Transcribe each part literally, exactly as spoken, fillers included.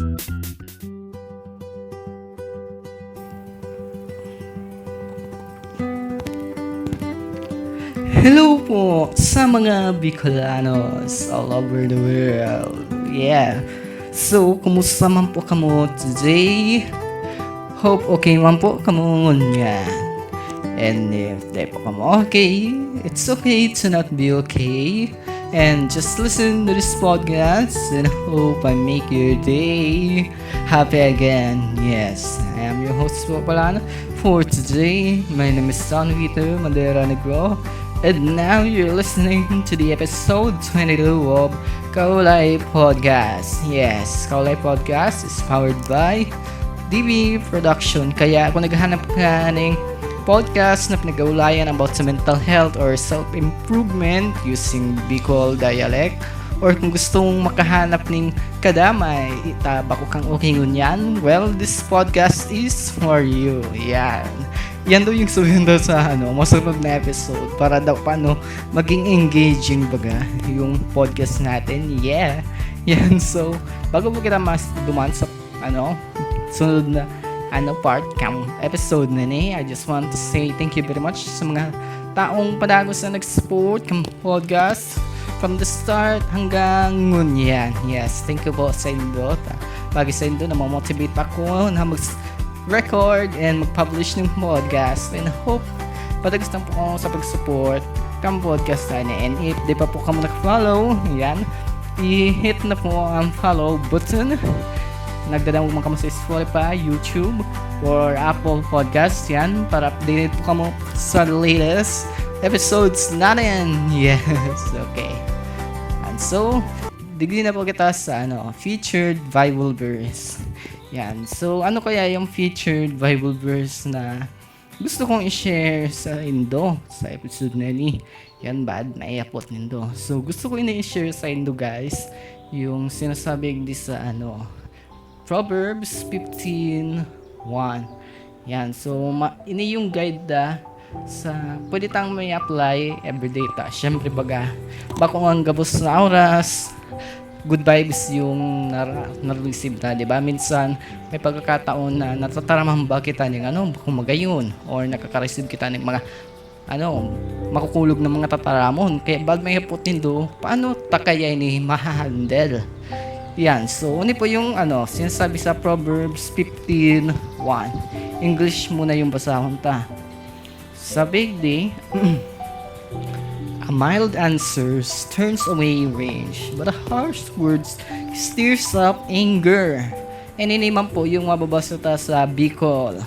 Hello po sa mga Bicolanos all over the world. Yeah. So, kumusta man po kamo today? Hope okay man po kamo ngunyan. And if di po kamo okay, it's okay to not be okay. And just listen to this podcast and hope I make your day happy again. Yes, I am your host po pala for today. My name is Don Vito Madera Negro. And now you're listening to the episode twenty-two of Kaulay Podcast. Yes, Kaulay Podcast is powered by D B Production. Kaya kung naghahanap ka ng podcast na pinag-aulayan about sa mental health or self-improvement using Bicol dialect, or kung gusto mong makahanap ning kadamay, ita, bako kang okay ngunyan, well, this podcast is for you. Yan. Yan daw yung sabihin daw sa, ano, masunod na episode para daw paano maging engaging baga yung podcast natin. Yeah. Yan. So, bago po kita mas duman sa, ano, sunod na, ano, part kang episode na ni, I just want to say thank you very much sa mga taong padagos na nag-support kang podcast from the start hanggang ngunyan. Yes, thank you po sa indo. Bagay sa indo, namamotivate ako na mag-record and mag-publish ng podcast. And hope padagos lang po ako sa pag-support kang podcast na ni. And if di pa po kamo nag-follow, yan, i-hit na po ang follow button. Nagdadangog man kamo sa Spotify, YouTube, or Apple Podcasts, yan, para updated po kamo sa latest episodes natin. Yes, okay. And so, digdi na po kita sa, ano, featured Bible verse. Yan. So, ano kaya yung featured Bible verse na gusto kong i-share sa indo sa episode na ni? Yan, bad, naiapot nindo. So, gusto ko ini i-share sa indo, guys, yung sinasabi di sa, ano, Proverbs fifteen one. Yan. So, ma-, ini yung guide da sa pwede tang may apply everyday ta. Siyempre, baga, bako ang gabos na oras, good vibes yung nara-, nare-receive ta, di ba? Minsan, may pagkakataon na natataraman ba kita ng, ano, bakong magayon, or nakaka-receive kita ng mga, ano, makukulog na mga tataramon. Kaya bad may hapot nindo, paano ta kaya ini mahahandle? Yan. So, ini po yung, ano, sinasabi sa Proverbs fifteen one. English muna yung basahon ta. Sabi di, "A mild answer turns away rage, but a harsh words stirs up anger." And ini man po yung mababasa ta sa Bicol.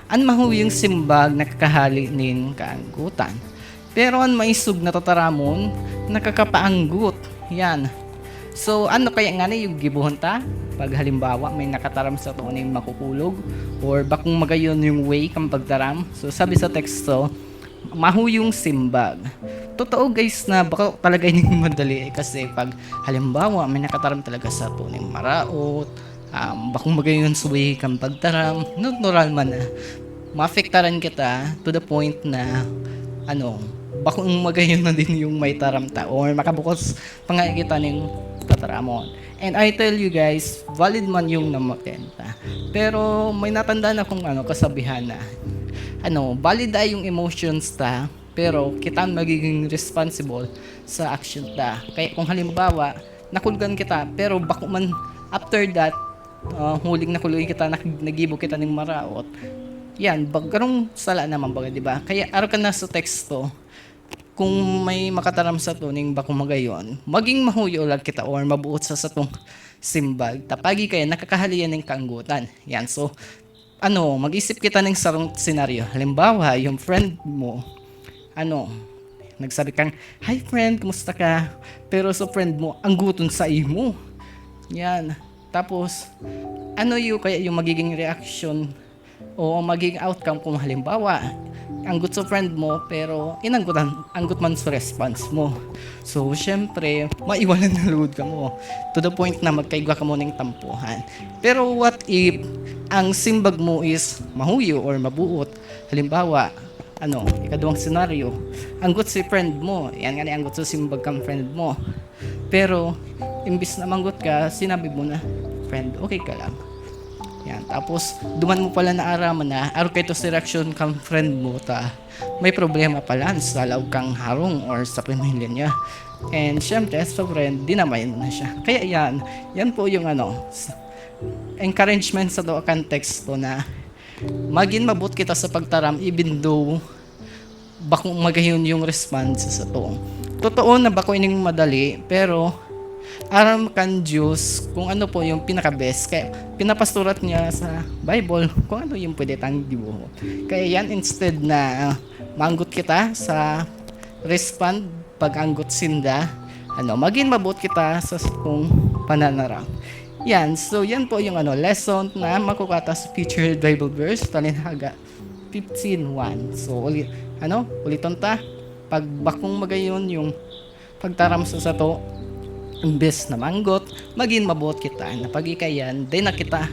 An mahuyong simbag nakakahali nin kaanggotan, pero an maisog na tataramon nakakapaanggot. Yan. So, ano kaya ngani yung gibohon ta? Pag halimbawa, may nakataram sa ato ning makukulog or bakong magayon yung way kan pagtaram. So, sabi sa teksto, "Mahuyong simbag." Totoo, guys, na bako talaga ining madali, eh, kasi pag halimbawa, may nakataram talaga sa ato ning maraot, um, bakong magayon sa way kan pagtaram, natural man na maapektaran kita to the point na, ano, bakong magayon na din yung may taram ta or makabukos pa nga kita ning tataramon. And I tell you guys, valid man yung namaten ta. Pero may natandaan akong, ano, kasabihan na, ano, valid ay yung emotions ta, pero kita ang magiging responsible sa action ta. Kaya kung halimbawa, nakulgan kita, pero bako man after that, ah, huling nakulgan kita, nag-, nagibo kita ning maraot. Yan, bag-, garong sala naman baga, di ba? Kaya arog kan nasa teksto, kung may makataram sa ato ning bakong magayon, maging mahuyo lang kita or mabuot sa satong simbag. Ta pagi kaya nakakahalian ning kaanggotan. Yan, so, ano, mag-isip kita ning sarong senaryo. Halimbawa, yung friend mo, ano, nagsabi kang, "Hi friend, kumusta ka?" Pero sa friend mo, anggoton sa imo. Yan. Tapos, ano yung kaya yung magiging reaction o magiging outcome kung halimbawa, anggot sa friend mo, pero inanggotan, anggot man sa response mo? So, syempre, maiwanan na lugod kamo. To the point na magkaigwa kamo ning tampuhan. Pero what if ang simbag mo is mahuyo or mabuot? Halimbawa, ano, ikaduwang senaryo, anggot si friend mo, yan nga ni anggot sa simbag kang friend mo. Pero, imbis na manggot ka, sinabi mo na, friend, okay ka lang. Yan. Tapos, duman mo pala naaraman na, arog kaito sa reaksyon kan friend mo ta, may problema pala sa laog kang harong or sa pamilya niya. And syempre, as a friend, dinamay mo na siya. Kaya yan, yan po yung ano, s- encouragement sa to kan text ko na magin mabot kita sa pagtaram even though bako magayon yung response sa to. Totoo na bako ining madali, pero aram kan Diyos kung ano po yung pinaka-best. Kaya pinapastorat niya sa Bible kung ano yung pwede tang gibuhot. Kaya yan, instead na manggot kita sa respond pag-anggot sinda, ano, magin mabot kita sa satong pananaram. Yan. So, yan po yung ano, lesson na makukata sa future Bible verse, Talinhaga fifteen one. So, uli, ano, uliton ta, pag bakong magayon yung pagtaram sa sato, imbes na manggot, magin mabot kita na pag ikayan, di na kita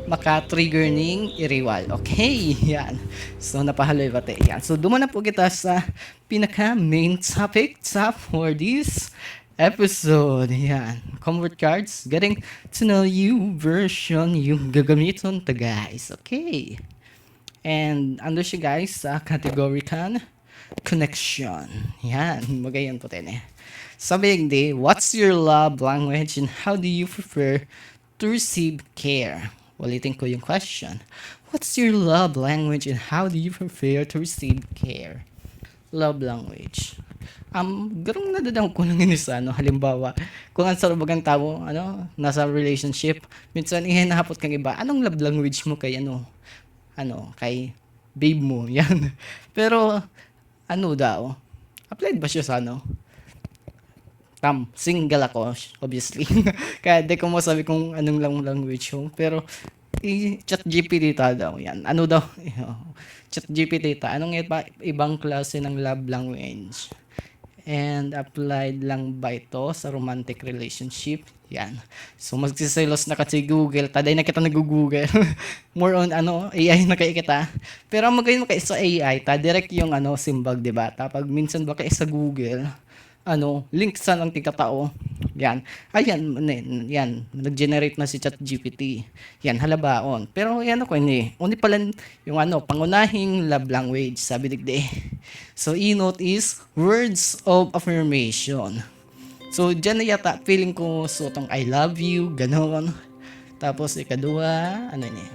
maka-trigger ning iriwal. Okay, yan. So, napahaloy ba tayo? Yan. So, duman na po kita sa pinaka main topic sa for this episode. Yan. Comfort cards, getting to know you version yung gagamiton ta, guys. Okay. And ando siya, guys, sa category kan connection. Yan. Magayon po tayo eh. Sabi di, what's your love language and how do you prefer to receive care? Ulitin ko yung question. What's your love language and how do you prefer to receive care? Love language. Um, garong nadadangog ko lang yun sa ano, halimbawa, kung ang sarubag ang tao, ano, nasa relationship, minsan ihinahapot kang iba, anong love language mo kay ano, ano, kay babe mo, yan. Pero, ano daw, applied ba siya sa ano? Tam, single ako, obviously. Kaya di ko masabi kung anong lang language ko. Pero, i-chat G P T ta daw yan. Ano daw? Chat G P T ta. Anong iba, ibang klase ng love language? And applied lang ba ito sa romantic relationship? Yan. So, magsiselos na kasi Google. Taday na kita nag-Google. More on, ano, A I na kaya kita. Pero ang magayon mo kay sa A I, ta direct yung ano, simbag, di ba? Tapag minsan ba kay sa Google, ano, link sa ng tigkatao. Yan. Ayan, yan. Nag-generate na si Chat G P T. Yan, halabaon. Pero yan ako, hindi. Undi pala yung ano, pangunahing love language, sabi digdi. So, inot is words of affirmation. So, dyan na yata, feeling ko, sutong "I love you", ganon. Tapos, ikaduha, ano ni?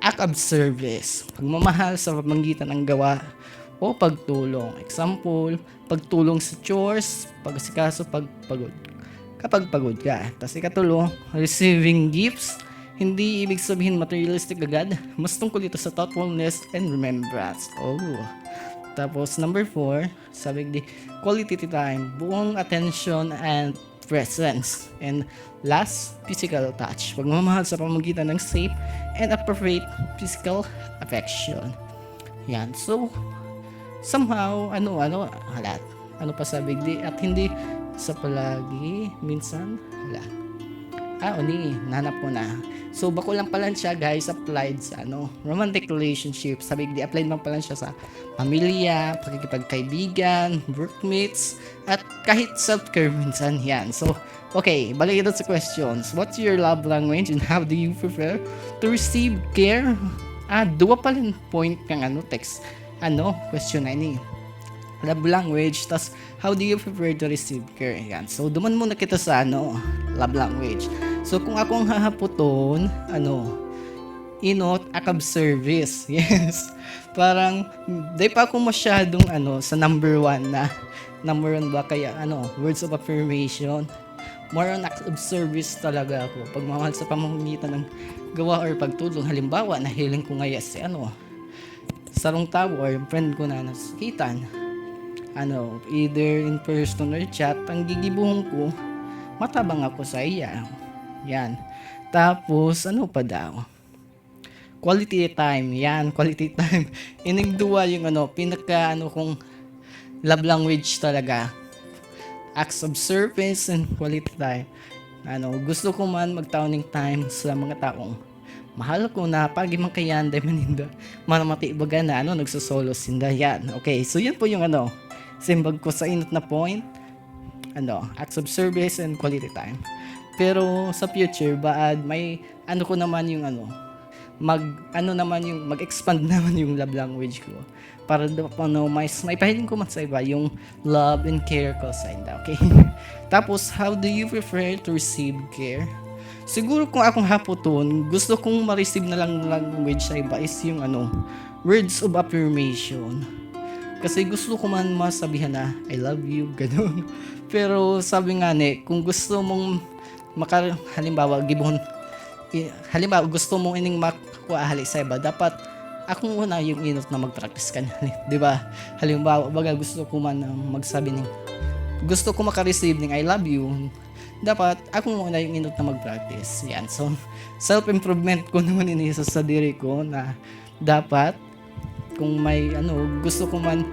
Act of service. Pagmamahal sa pamamagitan ng gawa o pagtulong. Example, pagtulong sa chores, pag-asikaso, pagpagod. Kapag pagod ka. Tapos ikatulo, receiving gifts. Hindi ibig sabihin materialistic agad. Mas tungkol ito sa thoughtfulness and remembrance. Oh. Tapos number four, sabi di, quality time. Buong attention and presence. And last, physical touch. Pagmamahal sa pamamagitan ng safe and appropriate physical affection. Yan. So, somehow, ano, ano, halat. Ano pa sabi di? At hindi sa palagi, minsan, hala. Ah, oni, nanap ko na. So, bako lang pala siya, guys, applied sa, ano, romantic relationship. Sabi di, applied lang pala siya sa pamilya, pakikipagkaibigan, workmates, at kahit self-care minsan yan. So, okay, balik ito sa questions. What's your love language and how do you prefer to receive care? Ah, duwa pala yung point ng ano, text. Ano, question na ini. Love language, tas how do you prefer to receive care? Yan. So, duman muna kita sa ano, love language. So, kung ako ang hahaputon, ano, inot, act of service. Yes. Parang, di pa ako masyadong, ano, sa number one na, number one ba kaya, ano, words of affirmation. More on act of service talaga ako. Pagmamahal sa pamamagitan ng gawa or pagtulong. Halimbawa, nahiling ko ngaya si, ano, sarong tawo or yung friend ko na nasakitan. Ano, either in person or chat, ang gigibuhon ko, matabang ako sa iya. Yan. Tapos, ano pa daw? Quality time. Yan, quality time. Ining duwa yung ano, pinaka ano kong love language talaga. Acts of service and quality time. Ano, gusto ko man magtao ning time sa mga taong mahal ko na pagi man kayan, dai man ninda maramati baga na ano, nagsosolo sinda. Yan. Okay, so yun po yung ano, simbag ko sa inot na point. Ano, acts of service and quality time. Pero sa future, baad may ano ko naman yung ano, mag, ano naman yung, mag-expand naman yung love language ko. Para do, ano, mas maipahiling ko man sa iba yung love and care ko sa inda, okay? Tapos, how do you prefer to receive care? Siguro kung akong hapoton, gusto kong ma-receive na lang language sa iba is yung ano, words of affirmation. Kasi gusto ko man masabihan na, "I love you," ganun. Pero sabi nga ni, kung gusto mong maka-, halimbawa, gibohon, i-, halimbawa, gusto mo ining makuha hali sa iba, dapat ako muna yung inot na mag-practice ka na, di ba? Halimbawa, baga gusto ko man na magsabi ning, gusto ko maka-receive ning "I love you," dapat ako muna yung inot na mag-practice. Yan. So, self-improvement ko naman ini sa sadiri ko na dapat kung may ano, gusto ko man,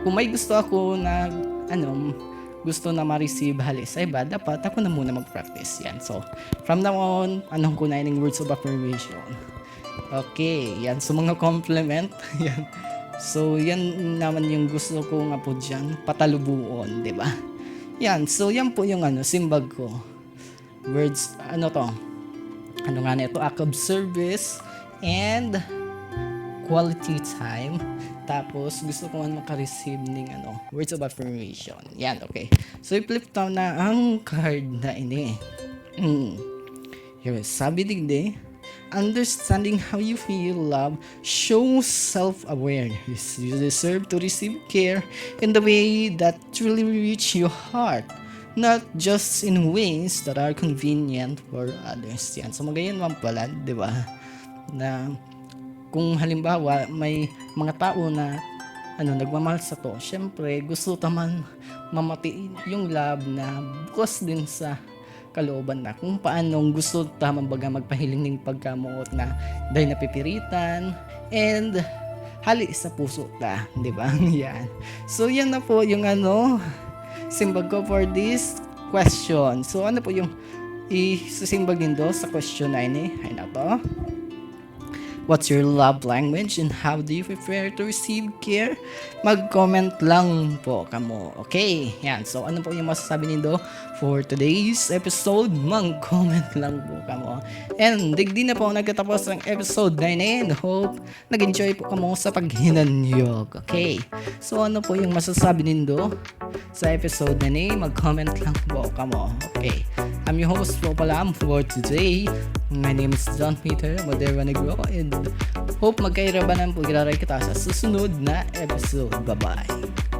kung may gusto ako na ano, gusto na ma-receive hali sa iba, dapat ako na muna mag-practice. Yan. So, from now on, anong ko na ining words of affirmation. Okay, yan. So, mga compliment. Yan. So, yan naman yung gusto ko nga po dyan, patalubuon, di ba? Yan. So, yan po yung ano, simbag ko. Words, ano to? Ano nga na ito? Act of service and quality time. Tapos, gusto ko man maka-receive ning ano, words of affirmation. Yan, okay. So, i-flip ta na ang card na ini. Mm. Here, sabi digdi, understanding how you feel love shows self-awareness. You deserve to receive care in the way that truly reach your heart, not just in ways that are convenient for others. Yan. So, magayon man pala, di ba? Na kung halimbawa, may mga tao na ano, nagmamahal sa to, syempre, gusto ta man mamati yung love na bukas din sa kalooban na kung paanong gusto ta man baga magpahiling ning pagkamoot na dahil napipiritan and hali sa puso ta, di ba? Yan. So, yan na po yung ano, simbag ko for this question. So, ano po yung isisimbag nindo sa question na ini? Ay na to. What's your love language and how do you prefer to receive care? Mag-comment lang po kamo. Okay, yan. So, ano po yung masasabi nindo for today's episode? Mag-comment lang po kamo. And digdi na po nagtatapos ang episode na ini. And hope nag-enjoy po kamo sa paghinanyog. Okay. So, ano po yung masasabi nindo sa episode na ini? Mag-comment lang po kamo. Okay. I'm your host po pala for today. My name is John Peter Madera Negro, and hope magkairabanan po giraray kita sa susunod na episode. Bye-bye.